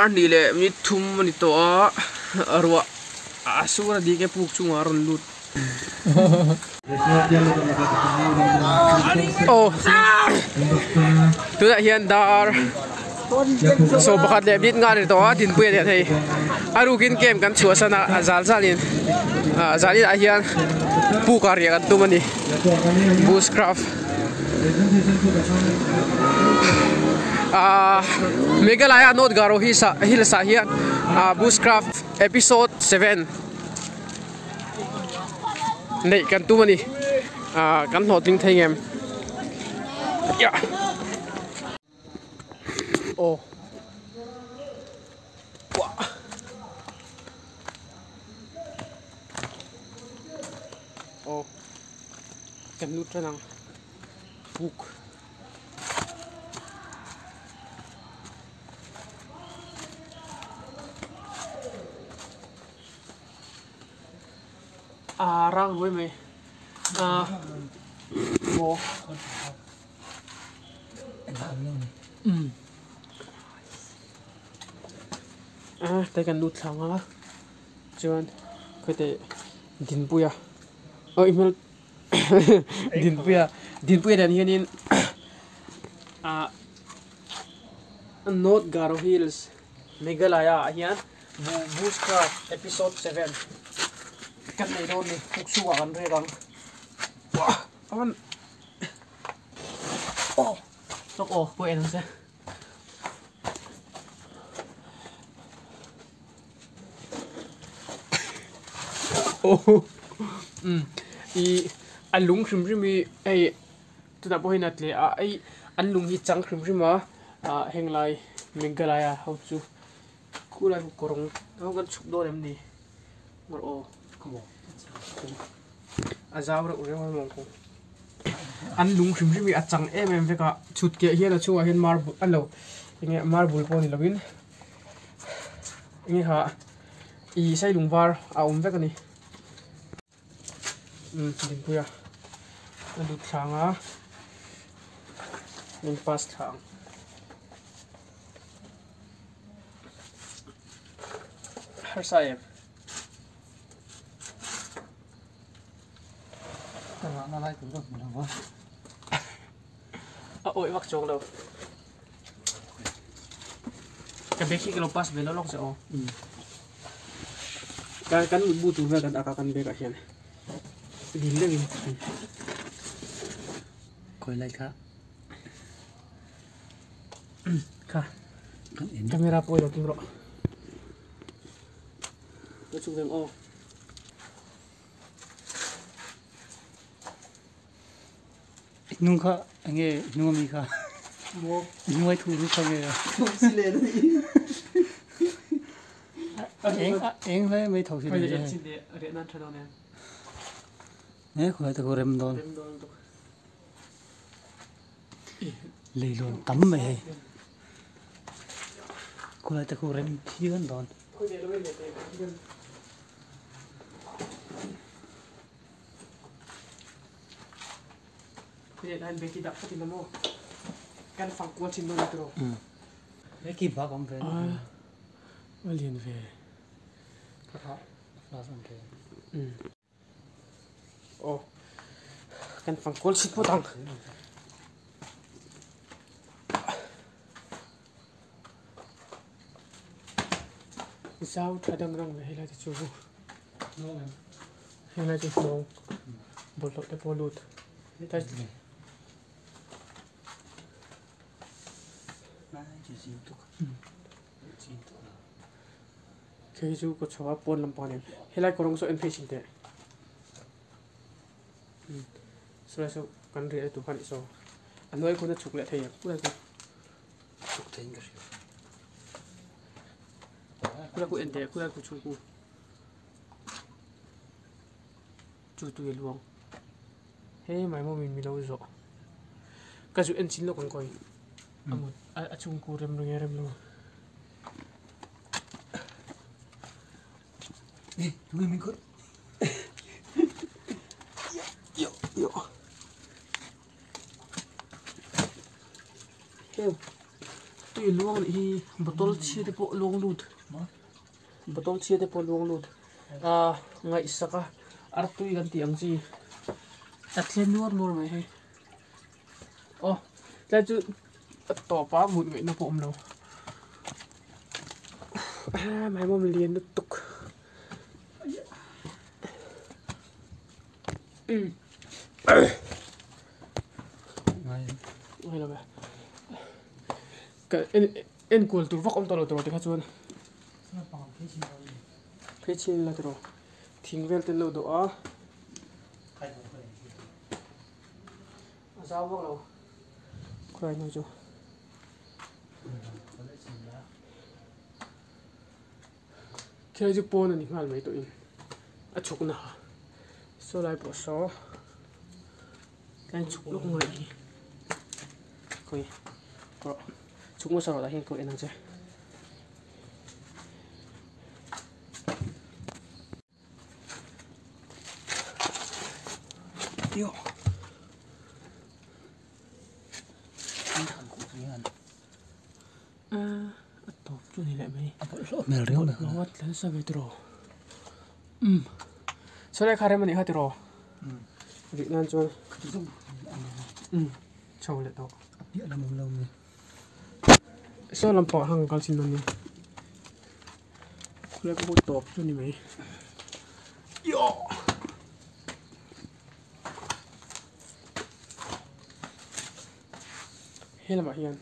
Dar hnih leh minute thum a ni tawh a, ruah a sur a dik e puk chungah a rawn lut. Aw tunah hian dar sawm pakhat leh minute nga a ni tawh a dinpui a ni a hei a rukin camp kan chhuahsan a a zal zalin ah zanin ah hian puk ah riah kan tum a ni bushcraft. Ahh Meghalaya North Garo Hills ah Hills ah hian ah Bushcraft episode 7 neih kan tum a ni ah kan hlawhtling thei ngem yah aw wah. Aw kan lut tan ang puk a rang ruai mai a maw a te kan lut thlang a chuan khawite Dinpuia aw i hmel Dinpuia Dinpuia dan hianin ah North Garo Hills Meghalaya ah hian Bushcraft episode 7 kan nei dawn ni puk chhungah kan rek ang wah aman aw chawk aw pawh en ang che. Ih a lung hrim hrim hi hei chutah pawh hian a tle a hei an lung hi chang hrim hrim a ah heng lai Meghalaya ho chu khulai khu kawr rawng ho kan chhuk dawn em ni ngawr aw a zau reuh reuh a mawng kawng an lung hrim hrim hi a chang em em vek a chhut keh hian a chhungah hian marble a lo enge marble pawh ni lovin. Enge kha ih sailung var a awm vek a ni umm dingpuia a lut thlang a min pass thla ang harsa em. A awih vak chuang lo. Ka bag hi ka lo pass ve lawk lawk che aw. Ka kan mutbu tur vel kan ak a kan bag ah hian dil deuhin. Khawi lai kha. Kha camera pawh i lo keng rawh. Ka chhuk veng aw. Hnung kha enge hnung ami kha hnung ai thu chu kha nge eng eng hle mai tho si ne khuai te khu rem dawn leilawn tam mai hei khulai te khu rem phian dawn. Zau tha dang rang ve helai te chu helai chu hnawng bawlhhlawh te pawh a lut hei chu ka chho a pawn lampang a ni helai kawrawng saw en phei chin teh saw lai saw kan riah na tur kha a nih saw a hnuai khawn a chhuk leh thei ang khulai chu. Chhuk theiin ka hria. Khulai khu en teh khulai khu chhung khu chu tui a luang he mai maw min lo zawh ka zu en chin lawk ang kawi a mut a chhung khu rem reng e rem lo. Ê tui min khawih. Yo yo. Heng tui Tui luang nih hi bottle chhia te pawh luang lut bottle chhia te pawh luang lut ah ngaihsak a artui kan tih ang chi a thlem nuar nuar mai hei aw tlai chu a tawp a mut ngaihna pawh awm lo maimawm lian lutuk Ka en enkual tur vak awm tawh lo tawh tikha chuan phei chhin la tiraw thing vel te an lo dawh a a zau vak lo khawlai hnu chu. Khel chu pawn a ni nghal mai tawhin a chhuk na saw lai pawh saw tlai chhuk lawk ngaih hi khawi rawh chhuk hmasa rawh tah hian ka en ang che. A tawp chu ni leh mai. A bawlhhlawh hmel riau leh nghal. A tlan sa ve tiraw. Umm. Saw lai kha rem a nih kha tiraw. Rih nan chuan. Umm. Chho leh tawh. A piah lam awm lo mi. Saw lam pawh hang kal chin dawn nia. Khulai pawh tawp chu ni mai. Yoh. He lamah hian.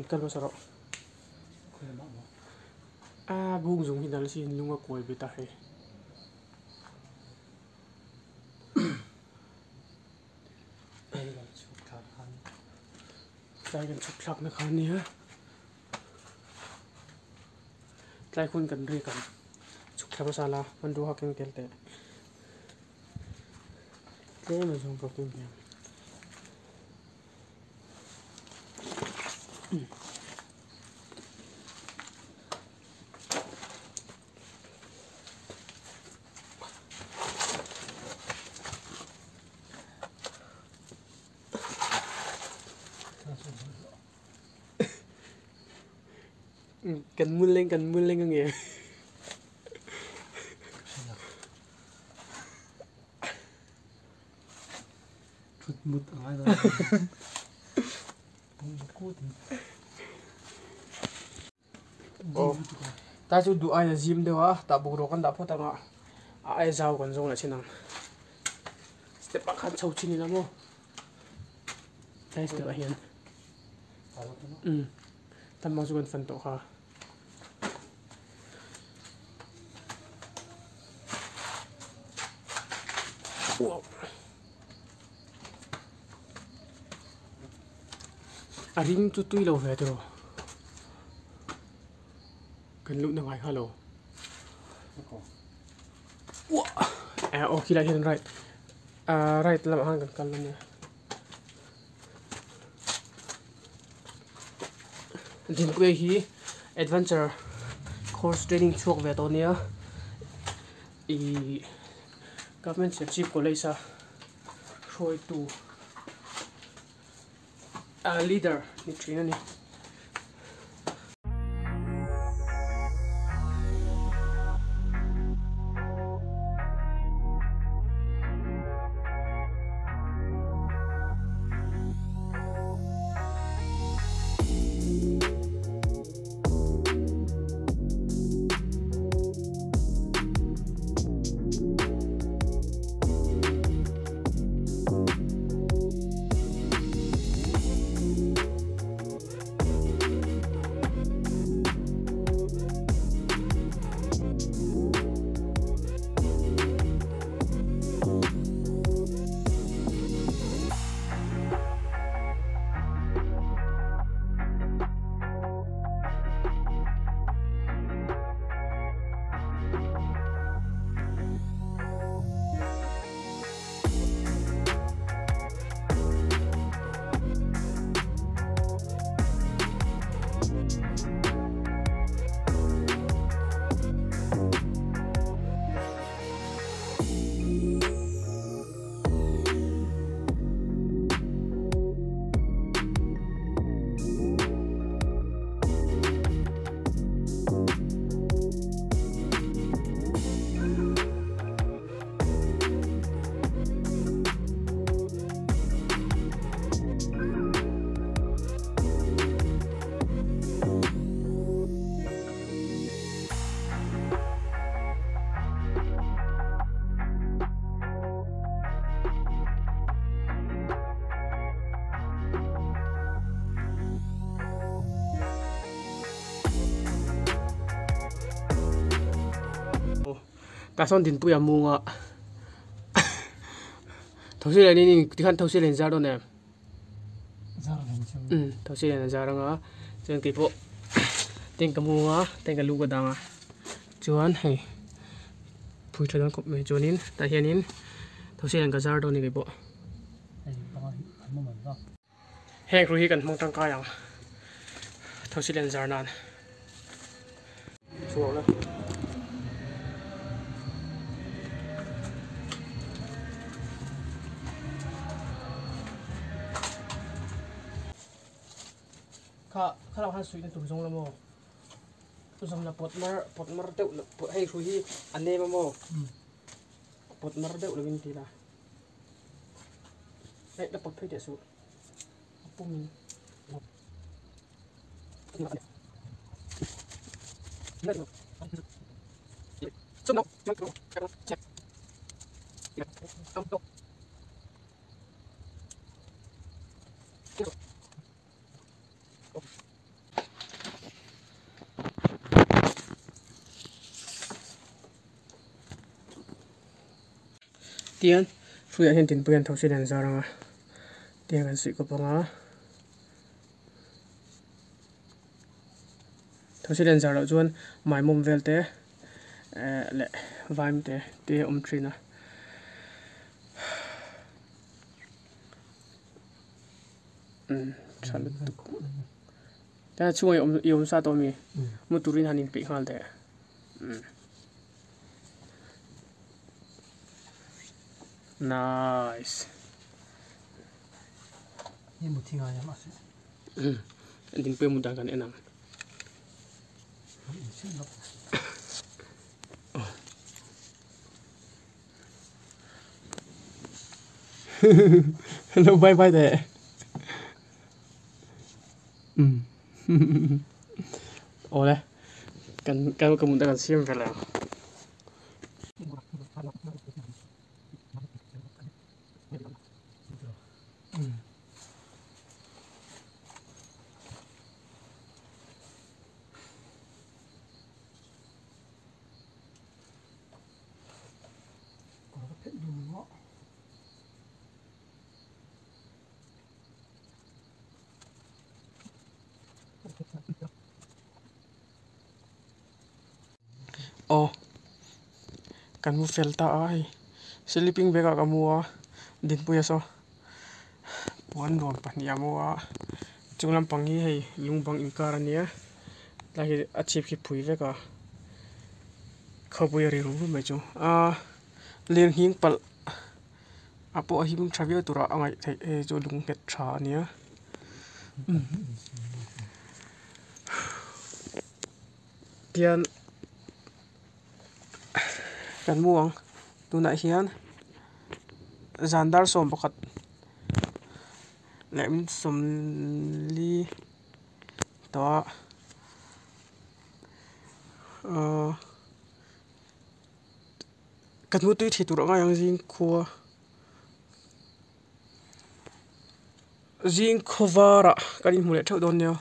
Kal hmasa rawh a bung zawng hi dal siin lung a kuai ve ta hei tlai kan chhuk thlak na kha ania tlai hun kan riak ang chhuk thla hmasa la hmanrua kha keng tel teh tlem a zawng pawh keng ve ang. Kan mul leng kan mul leng ange. Thut mut a ngai dawn. Aw ta chu duh aia zim deuh a tah bungraw kan dah phawt anga a aia zau kan zawng leh thin ang step ah khan chho thin ila maw tlai step ah hian umm tam ang chu kan fan tawh kha. A ring chu tui lo ve tiraw kan luh na ngai kha lo eh aw khilai hian right ah right lamah khan kan kal ania Dinpuia hi adventure course training chhuak ve tawh ania ihh government serchhip college a hruaitu. A leader ni thin a ni. Tah sawn dinpui a mung a thosi len in tikhan thosi len zar dawn em? Zar len chu. Umm thosi len a zar anga chuan keipawh tent ka mung a tent ka lu ka dang a chuan hei phui tha dawn khawp mai chuanin tah hianin thosi len ka zar dawn a ni keipawh. Hei banga hi an mawm an vak. Heng hrui hi kan hmang tangkai ang thosi len zar nan. Chhuak la. Kha kha lamah khan suihna tur zawng la maw? Zawng la pawt mar pawt mar deuh hei hrui hi a nem a maw? Pawt mar deuh lovin ti la. Hei la pawt phei teh suh a pum in. Tian hruiah hian tinpui an tho si lian zar ang a tiang kan suih kawp ang a tho si lian zar loh chuan maimawm vel te eh leh vaim te te a awm thin a. Umm tha lutuk tah chhungah i awm i awm sa tawh a mi mu turin han inpeih nghal teh umm. Nice. Ni mu thi ngai a se. Ding pe mu dan kan en ang. Hello bye bye there. Awle kan kan ka mut na kan siam ve leh ang. Aw kan mu fel ta a hei sleeping bag ah ka mu a dinpuia saw puan nuam pahnih a mu a chung lampang hi hei lung bang inkar a nia tlai hi a chhip khi phui vek a khawpui a ri rum rum mai chu aa lirnghing palh a pawh a him tha viau turah a ngaih theih hei chu lung nghet tha a nia. Tian kan mu ang tunah hian zan dar 11 leh min 40 tawh a ahh kan mu tui thei tur ang ang zing khua. Zing khawvarah kan inhmu leh theuh dawn nia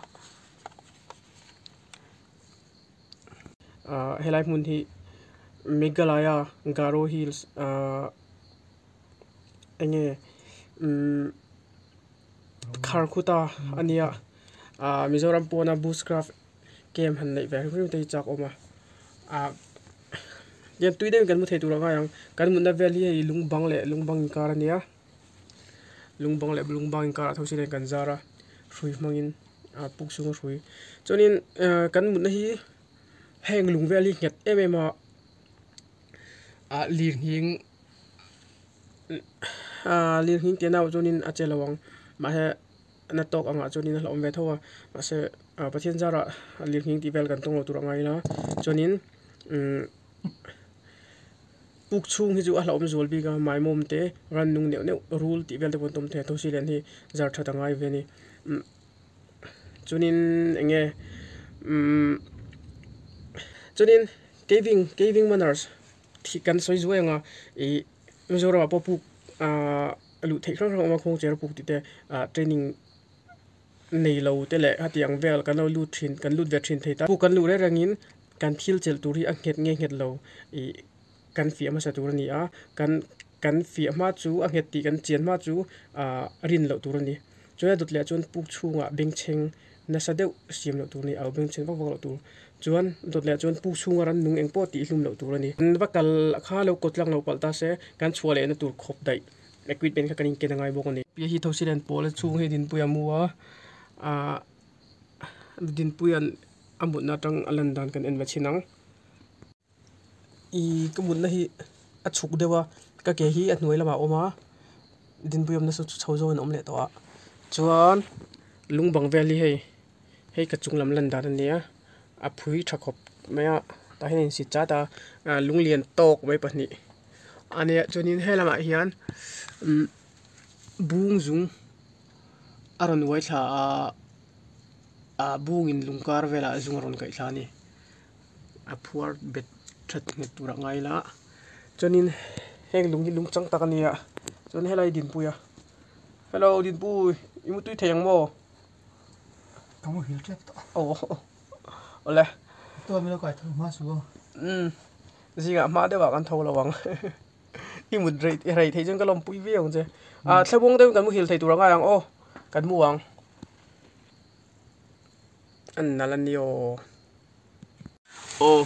ahh helai hmun hi Meghalaya Garo Hills ahh enge umm Kharkhuta a nia ahh Mizoram pawna bushcraft camp han neih ve hrim hrim te hi chak awm a ahh tiang tui deuhin kan hmu thei tur a ngai ang kan mutna vel hi hei lung bang leh lung bang inkar a nia. Lung bang leh lung bang inkarah tho sin kan zar a hrui hmangin ah puk chhunga hrui chuanin ah kan mutna hi heng lung vel hi nghet em em a ah lirnghing ah lirnghing tih nau chuanin a che lo ang mahse na tawk angah chuanin a hlauhawm ve tho a mahse ah Pathian zarah lirnghing tih vel kan tawng lo tur a ngai ila chuanin umm. Puk chhung hi chu a hlauhawm zual bik a, maimawm te, rannung neuh neuh, rul tih vel te pawh an tawm thei a, thosi lian hi zar that a ngai ve a ni. Umm chuanin eng nge umm chuanin caving caving manners thih kan sawi zuai ang a ih Mizoram ah pawh puk ahh luh theih hrang hrang a awm a khawng chera puk tih te ah training nei lo te leh hetiang vel kan lo lut thin kan lut ve thin thei ta. Puk kan luh reng rengin kan thil chelh tur hi a nghet nge nghet lo ih. kan fiah hmasa tur a ni a kan kan fiah hma chu a nghet tih kan chian hma chu ah rin loh tur a ni chuan a dawt leh ah chuan puk chhungah bengchheng nasa deuh siam loh tur a ni au bengchheng vak vak loh tur chuan dawt leh ah chuan puk chhunga rannung eng pawh tih hlum loh tur a ni an va kal kha lo kawt tlang lo palh ta se kan chhuah leh na tur khawp daih equipment kha kan inken a ngai bawk a ni. Pi hi thosi len pawl a chhung hi dinpui a mu a ah dinpuia'n a mutna atang a lan dan kan en va chhin ang. Ih ka mutna hi a chhuk deuh a ka ke hi a hnuai lamah a awm a dinpui awmna saw chu chho zawngin a awm leh tawh a chuan lung bang vel hi hei hei ka chung lam lan dan a nia a phui tha khawp mai a tah hian a insit chat a ah lung lian tawk mai pahnih a nia chuanin he lamah hian umm bung zung a rawn uai thla a ah bungin lung kar velah zung a rawn kaih thla a ni. A phuar bet that nghet tur a ngai la chuanin heng lung hi lung chang tak a ni a chuan helai dinpui a hello dinpui i mutui thei ang maw ka muhil tep tawh aw awle tuan min lo kai tho hma su aw umm zingah hma deuh ah kan tho lo ang i mut rei rei theih chuan ka lawmpui viau ang che ah thlamuang deuhin kan muhil thei tur a ngai ang aw kan mu ang a nalh a ni aw. Aw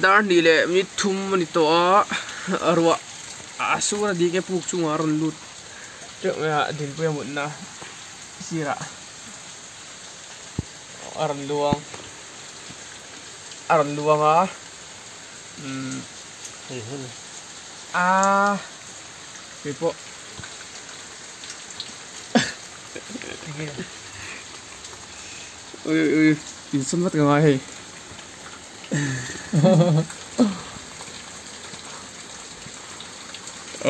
dar hnih leh minute thum a ni tawh a ruah a sur a dik e puk chungah a rawn lut teuh mai a dinpui a mutna sirah a rawn luang a rawn luang a umm a keipawh ui ui ui. Insum vat ka ngai hei.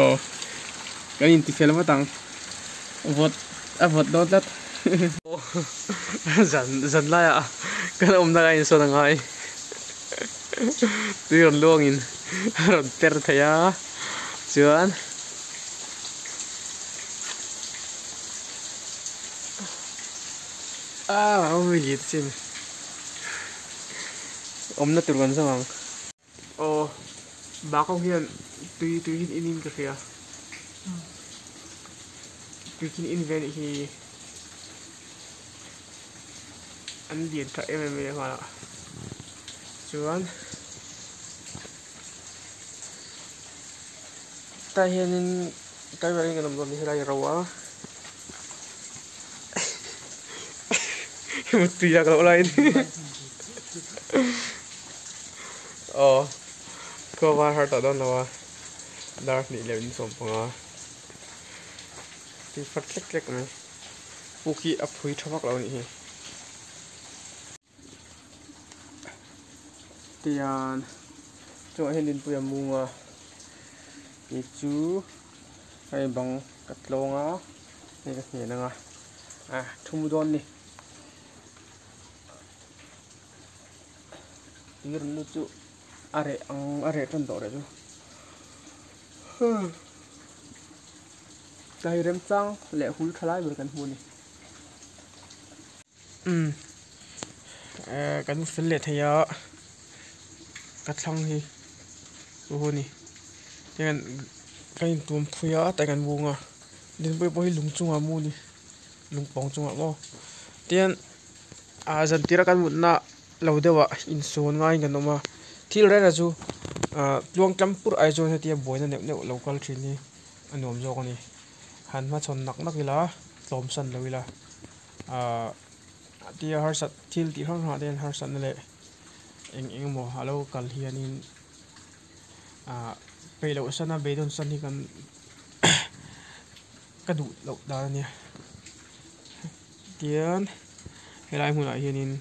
Aw kan inti fel vat ang vawt a vawt dawn tlat zan zan laiah kan awmna ka insawn a ngai tui rawn luangin a rawn per thei a chuan. Ah awm i chin awmna tur kan zawng ang. Aw bak ho hian tui tui hi in in ka hria tui khi in ve anih hi an lian tha em em mai a nghal a chuan tah hianin driver in kan awm dawn ni helai ro a. Mutui lak loh laiin aw khua var har tawh dawn lo a dar hnih leh 15 tui fat tlek tlek mai puk hi a phui tha vak lo a nih hi. Tian chungah hian dinpui a mung a kei chu hei bang ka tlawng a hei ka hnen ang a ah thu mu dawn ni tui rawn lut chu a reh ang a reh tan tawh reh chu tlai remchang leh hul tha lai ber kan hmu a ni. Umm eh kan fel leh thei a ka thlang hi chu a ni tihian ka intuam phui a tah hian kan bung a dinpui pawh hi lung chungah a mu a ni lung pawng chungah maw tihian ah zan tir a kan mutna lo deuh ah insawn ngaiin kan awm a thil reng reng chu ah tluang tlam pur ai chuan hetia buaina neuh neuh lo kal thin hi a nuam zawk a ni han hmachhawn nak nak ila tlawm san lo ila. Ahh tia harsat thil tih hrang hrang ah te hian harsatna leh eng eng emaw a lo kal hianin ahh peih loh san a beidawn san hi kan ka duh loh dan a nia tian helai hmunah hianin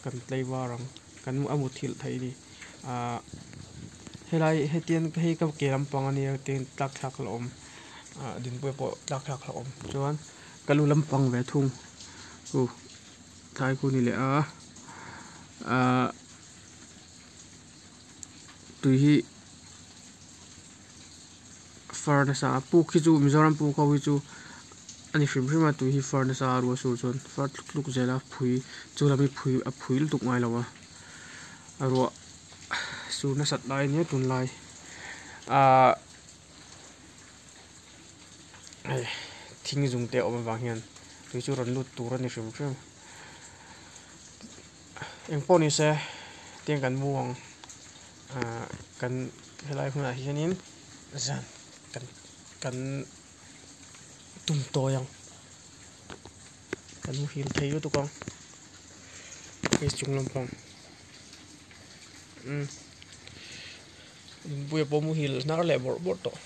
kan tlaivar ang kan a muthilh theih a ni ahh helai hetiang hei ka ke lampang a nia tin tlak thlak la awm ah dinpui pawh tlak thlak la awm chuan. Ka lu lampang ve thung chu tlai khu ni leh a ahh tui hi far nasa a puk hi chu Mizoram puk ho hi chu a ni hrim hrim a tui hi far nasa a ruah sur chuan far tluk tluk zel a phui chu lam hi phui a phui lutuk ngai lo a a ruah sur nasat lai nia tunlai. Ahh hei thing zung te a awm avang hian tui chu rawn lut tur a ni hrim hrim engpawh ni se tiang kan mu ang ahh kan helai hmunah hianin zan kan kan tum tawi ang kan muhil thei lutuk ang hei chung lampang umm inpuia pawh muhil hnar leh bawrh bawrh tawh.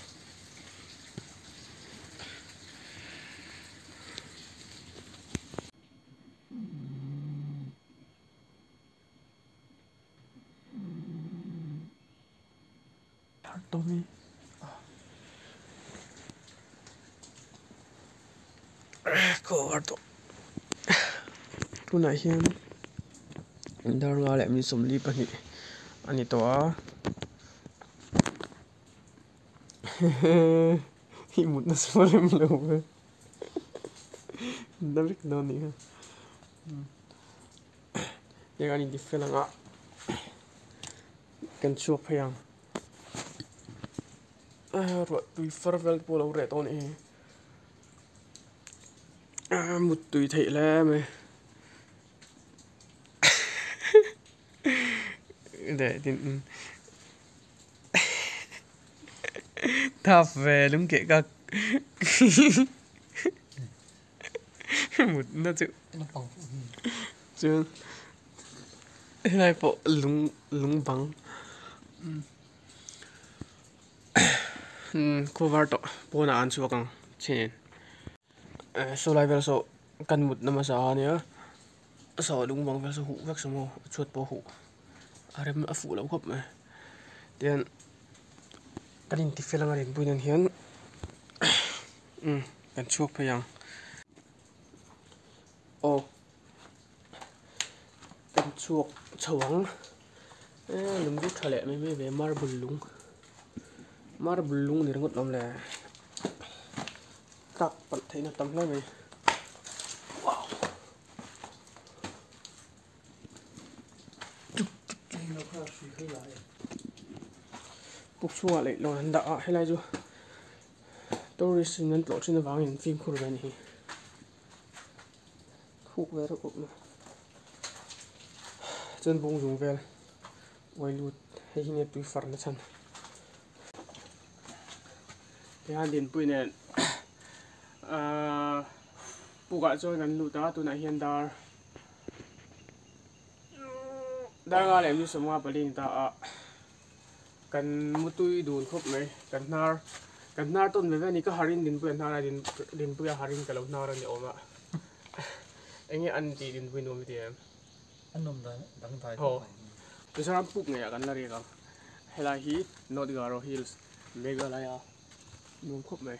Tunah hian dar nga leh min sawmli pahnih a ni tawh a i mutna saw rem lo ve na vek dawn anih kha. Heng an inti fel ang a kan chhuak phei ang ruah tui far vel pawh a lo reh tawh a nih hi mut tui theih hle mai thap ve lung keh ka mutna chu chuan helai pawh lung lung bang khaw var tawh pawnah an chhuak ang chin saw lai vel saw kan mutna hmasa a nia saw lung bang vel saw huh vek saw maw a chhuat pawh a huh a rem a fuh loh khawp mai tian kan intifel anga rinpui nan hian. Umm kan chhuak phei ang aw kan chhuak chho ang eee lung chu tha leh mai mai ve marble lung marble lung ni ringawt awm le tlak palh theihna tam hle mai wow. Puk chhungah leihlawn an dah a helai chu. Tourist in an tlawh thin avangin an fimkhur ve a ni hi. Khuk ve reuh reuh mai. Chuan bung zung vel uai lut hei hi nge tui far na chhan. Tihian dinpui nen ahh pukah chuan kan lut a tunah hian dar dar nga leh mi sawmnga pali a ni ta a. Kan mutui dun khawp mai kan hnar kan hnar tawn ve ve a ni ka harin dinpui a hnar a dinpui a harin ka lo hnar a ni awm a eng nge an tih dinpui nuam i ti em? A nawm dan dangdai khawp mai. Mizoram puk ngeiah kan la riak ang helai hi North Garo Hills Meghalaya nuam khawp mai.